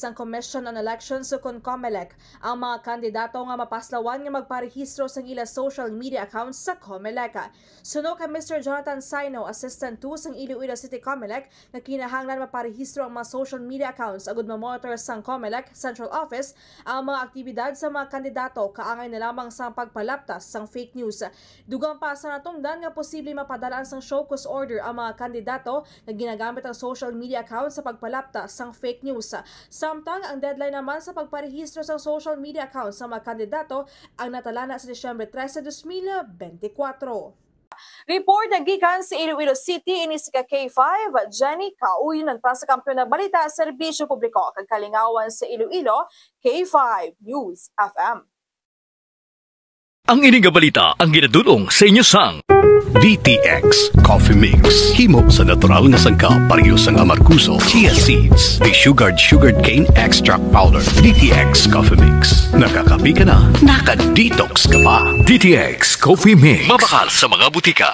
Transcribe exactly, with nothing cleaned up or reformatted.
sang Commission on Elections, ukon COMELEC, ang mga kandidato nga mapaslawan nga magparehistro sang ila social media accounts sa COMELEC. Suno kay Mister Jonathan Saino, Assistant two sang Iloilo City COMELEC, nga kinahanglan maparehistro ang mga social media accounts agud ma-monitor sang COMELEC Central Office ang mga aktibidad sa mga kandidato kaangay na lamang sa pagpalaptas sang fake news. Dugang pa sa natungdan nga posible mapadala sang show cause order ang mga kandidato nga ginagamit ang social media account sa pagpalapta sang fake news. Samtang ang deadline naman sa pagparehistro sang social media account sa mga kandidato ang natalana sa Disyembre trese, dos mil bente kwatro. Report na gikan sa Iloilo City, ini si ka K five, Jenny Kauyon, para sa Kampiyon na Balita, Serbisyo Publiko, kag Kalingawan sa Iloilo, K five News F M. Ang ini nga balita ang ginadul-ong sa inyo sang D T X Coffee Mix. Himo sa natural nga sangkap, pareho sang amargoso, chia seeds, desugared sugarcane extract powder. D T X Coffee Mix. Nakakape ka na, naka-detox ka pa. D T X Coffee Mix. Mabakal sa mga butika.